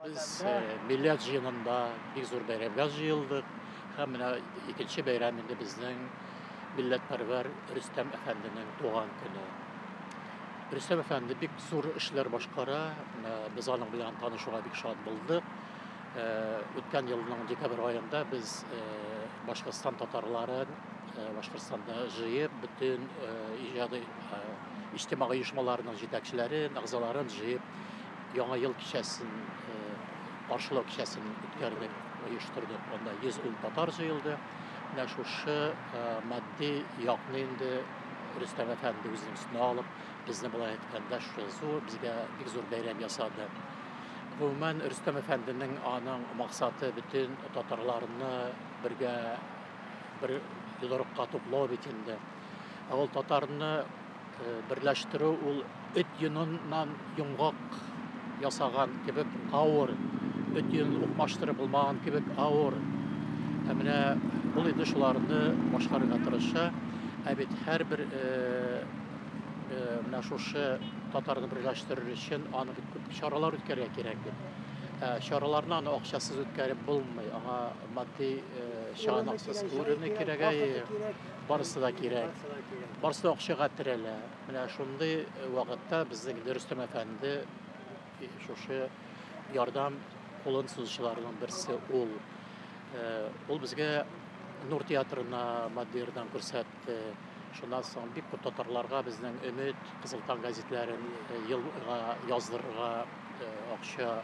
Без Милләт җыенында бик зур бәйрәмгә җыелдык. Һәм менә икенче бәйрәм инде безнең милләтпәрвәр Рөстәм әфәнденең туган көне. Рөстәм әфәнде бик зур эшләр башкара. Менә без аның белән танышуга бик шат булдык. Үткән елның декабрь аенда без Башкортстан татарларын Башкортстанда җыеп, бөтен иҗади иҗтимагый оешмаларының җитәкчеләрен, әгъзаларын җыеп, Яңа ел кичәсен, каршылау кичәсен үткәрдек, оештырдык. Анда 110 татар җыелды. Менә шушы матди якны инде Рөстәм әфәнде үзенең өстенә алып, безне болай әйткәндә шушы зур, безгә бик зур бәйрәм ясады. Гомумән, Рөстәм әфәнденең аның максаты бөтен татарларны бергә бер йодрыкка туплау бит инде. Ә ул татарны берләштерү ул эт йоныннан йомгак ясаган кебек авыр, эт йонын укмаштырып булмаган кебек авыр. Ә менә ул инде шуларны башкарырга тырыша. Ә бит һәрбер менә шушы татарны берләштерер өчен аны бит күп чаралар үткәрергә кирәк бит. Ә чараларны аны акчасыз үткәреп булмый. Аңа матди чыганаксыз урыны кирәк, барысы да кирәк. Барысы да акчага терәлә. Менә шундый вакытта безнең инде Рөстәм әфәнде шушы ярдәм кулын сузучыларның берсе ул. Ул безгә Нур театрына матди ярдәм күрсәтте. Шуннан соң бик күп татарларга безнең Өмет, Кызыл таң гәзитләрен елга яздырырга акча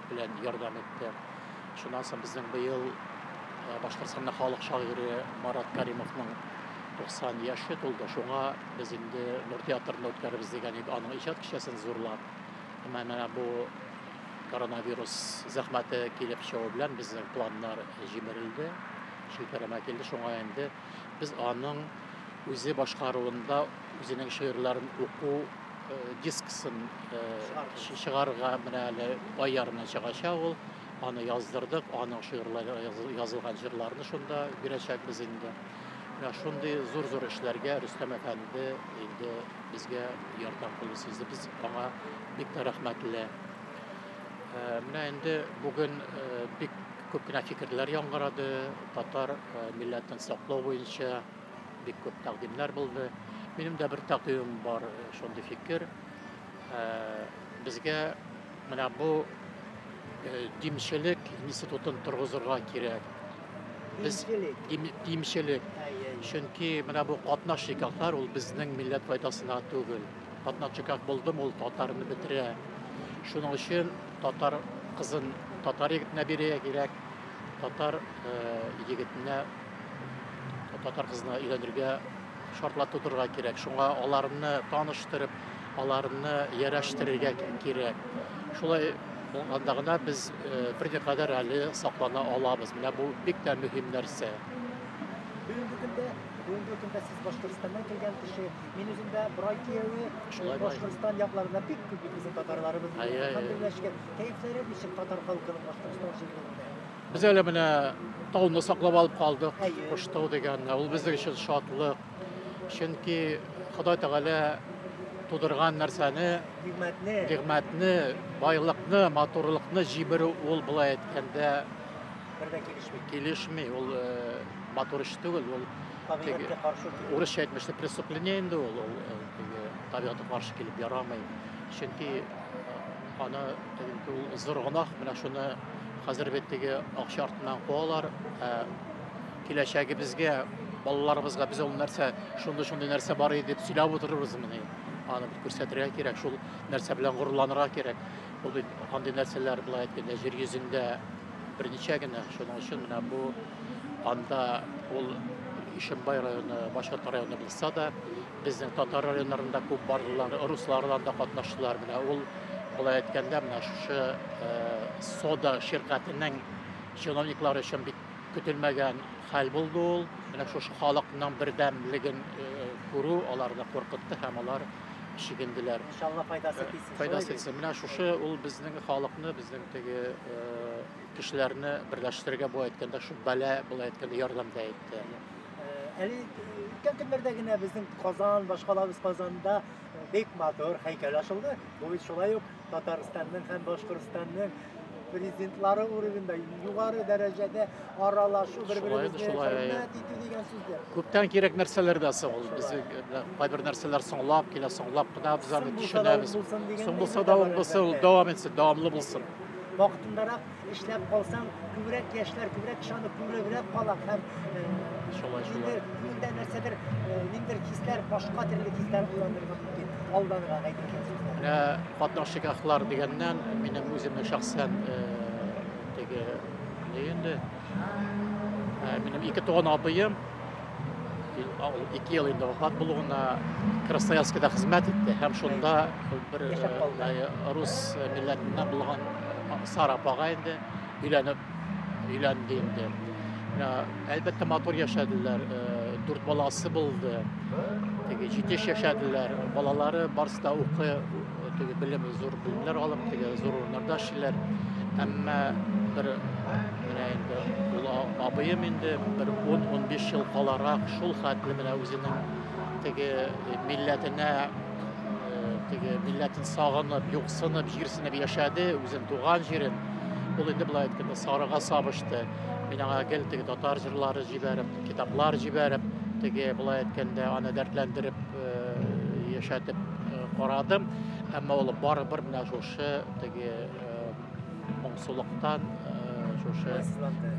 белән ярдәм итте. Шуннан соң безнең быел Башкортстанның халык шагыйре Марат Каримовның 90 яше тулды. Шуңа без инде Нур театрында үткәрербез дигән идек, аның иҗат кичәсен зурлап. Әмма менә бу коронавирус зәхмәте килеп чыгу белән безнең планнар җимерелде, челпәрәмә килде. Шуңа инде без аның үзе башкаруында үзенең шигырьләрен уку дискысын чыгарырга менә әле ай ярымнан чыгачак ул. Аны яздырдык, аның шигырьләре язылган җырларны шунда бирәчәкбез инде. Менә шундый зур-зур эшләргә Рөстәм әфәнде инде безгә ярдәм кулы сузды. Без аңа бик тә рәхмәтле. Менә инде бүген бик күп кенә фикерләр яңгырады. Татар милләтен саклау буенча бик күп тәкъдимнәр булды. Минем дә бер тәкъдимем бар, шундый фикер. Безгә менә бу димчелек институтын торгызырга кирәк. Без димчелек. Чөнки менә бу катнаш никахлар ул безнең милләт файдасына түгел. Катнаш никах булдым, ул татарны бетерә. Шуның өчен татар кызын татар егетенә бирергә кирәк, татар егетенә татар кызына өйләнергә шартлар тудырырга кирәк. Шуңа аларны таныштырып, аларны ярәштерергә кирәк. Шулай булганда гына без берникадәр әле саклана алабыз. Менә бу бик тә мөһим нәрсә. Бүгенге көндә, бүгенге көндә сез Башкортстаннан килгән кеше, мин үзем дә Борай кияве, Башкортстан якларында бик күп бит безнең татарларыбыз. Әлхәмдүлилләһ, шөкер. Кәефләре ничек татар халкының Башкортстан җирлегендә? Без әле менә тауны саклап алып калдык, Коштау дигән. Ул безнең өчен шатлык. Чөнки Ходай Тәгалә тудырган нәрсәне, нигъмәтне, нигъмәтне, байлыкны, матурлыкны җимерү ул болай әйткәндә бер дә килешми. Килешми, ул матур эш түгел, ул табигатькә каршы килү. Урысча әйтмешли преступление инде ул, ул теге табигатькә каршы килеп ярамый. Чөнки аны ул зур гөнаһ, менә шуны хәзер бит теге акча артыннан куалар. Киләчәгебезгә, балаларыбызга без ул нәрсә, шундый-шундый нәрсә бар иде дип сөйләп утырырбызмыни? Аны бит күрсәтергә кирәк, шул нәрсә белән горурланырга кирәк. Ул бит андый нәрсәләр, болай әйткәндә, җир йөзендә берничә генә. Шуның өчен менә бу анда ул Ишембай районы, Башкорт районы булса да, безнең татар районнарында күп бардылар, руслар да анда катнаштылар. Менә ул, болай әйткәндә, менә шушы сода ширкәтенең чиновниклары өчен бик көтелмәгән хәл булды ул. Менә шушы халыкның бердәмлеген күрү аларны куркытты һәм алар чигенделәр. Иншалла файдасы тисен. Файдасы тисен. Менә шушы ул безнең халыкны, безнең теге кешеләрне берләштерергә, болай әйткәндә, шул бәла, болай әйткәндә, ярдәм дә итте. Әле Үткән көннәрдә генә безнең Казан, башкалабыз Казанда бик матур һәйкәл ачылды. Бу бит шулай ук Татарстанның һәм Башкортстанның президентлары уровеньда югары дәрәҗәдә аралашу, бер-беребезне хөрмәт итү дигән сүздер. Күптән кирәк нәрсәләр дә соң ул. Без кайбер нәрсәләр соңлап килә, соңлап кына без аны төшенәбез. Соң булса да, ул булса, ул дәвам итсен, дәвамлы булсын. Вакытындарак эшләп калсаң, күбрәк яшьләр, күбрәк кеше аны күребрәк кала һәм шулай шулай. Күңелдә нәрсәдер, ниндидер хисләр, башка төрле хисләр уянырга мөмкин. Алданга әйтелгән сүзләр. Менә катнаш никахлар дигәннән, минем үземнең шәхсән теге ни инде, минем ике туган абыем, ул 2 ел инде вафат булуына Красноярскида хезмәт итте һәм шунда бер рус милләтеннән булган Сара апага инде өйләнеп өйләнде инде. Әлбәттә, матур яшәделәр, 4 баласы булды. Теге җитеш яшәделәр. Балалары барысы да укый, теге белем, зур белемнәр алып, теге зур урыннарда эшлиләр. Әмма бер менә инде ул абыем инде бер 10-15 ел каларак шул хәтле менә үзенең теге милләтенә теге милләтен сагынып, юксынып, җирсенеп яшәде, үзен туган җирен. Ул инде болай әйткәндә сарыга сабышты. Мин аңа гел теге татар җырлары җибәреп, китаплар җибәреп, теге болай әйткәндә аны дәртләндереп яшәтеп карадым. Әмма ул барыбер менә шушы теге моңсулыктан, шушы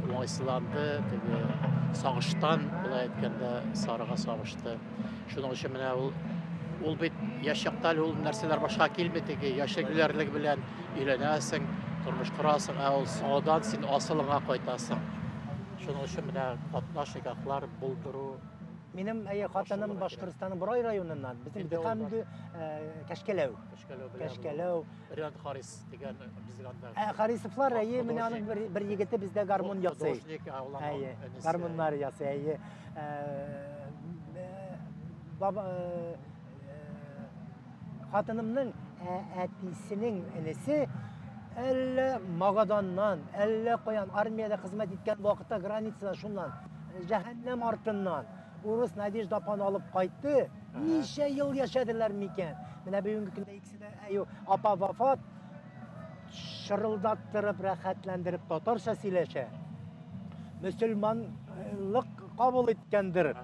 уңайсызланды, теге сагыштан, болай әйткәндә, сарыга сабышты. Шуның өчен менә ул бит яшь чакта әле ул нәрсәләр башка килми, теге яшьлек юләрлек белән өйләнәсең, тормыш корасың, ә ул соңыдан син асылыңа кайтасың. Шуның өчен менә катнаш никахлар булдыру. Минем әйе хатыным Башкортстанның Борай районыннан, безнең Дөхәмдү Кәшкәләү. Кәшкәләү. Ренат Харис дигән безнең анда. Харисовлар, әйе, менә аның бер егете бездә гармун ясый. Художник, Әйе, гармуннар ясый, әйе. Баба хатынымның әтисенең энесе әллә Магаданнан, әллә каян армиядә хезмәт иткән вакытта границадан шуннан, җәһәннәм артыннан урыс Надежда апаны алып кайтты. Ничә ел яшәделәр микән? Менә бүгенге көндә икесе дә, әйе, апа вафат, шырылдаттырып, рәхәтләндереп татарча сөйләшә. Мөселманлык кабул иткәндер.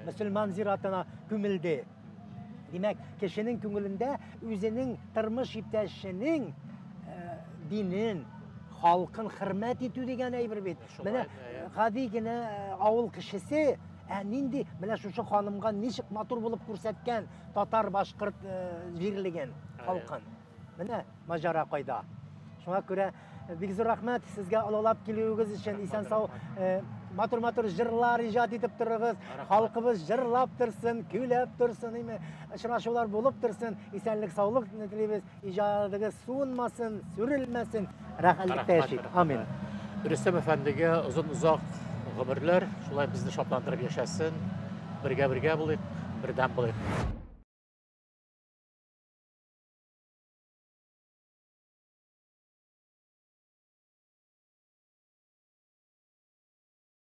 Мөселман зиратына күмелде. Димәк, кешенең күңелендә үзенең тормыш иптәшенең динен, халкын хөрмәт итү дигән әйбер бит. Менә гади генә авыл кешесе, ә нинди менә шушы ханымга ничек матур булып күрсәткән татар башкорт җирлеген, халкын. Менә маҗара кайда. Шуңа күрә бик зур рәхмәт сезгә олылап килүегез өчен. Исән-сау матур-матур җырлар иҗат итеп торыгыз. Халкыбыз җырлап торсын, көйләп торсын, име, очрашулар булып торсын. Исәнлек, саулык телибез. Иҗадыгыз суынмасын, сүрелмәсен. Рәхәтлектә яшик. Амин. Рөстәм әфәндегә озын-озак гомерләр, шулай безне шатландырып яшәсен. Бергә-бергә булыйк, бердәм булыйк.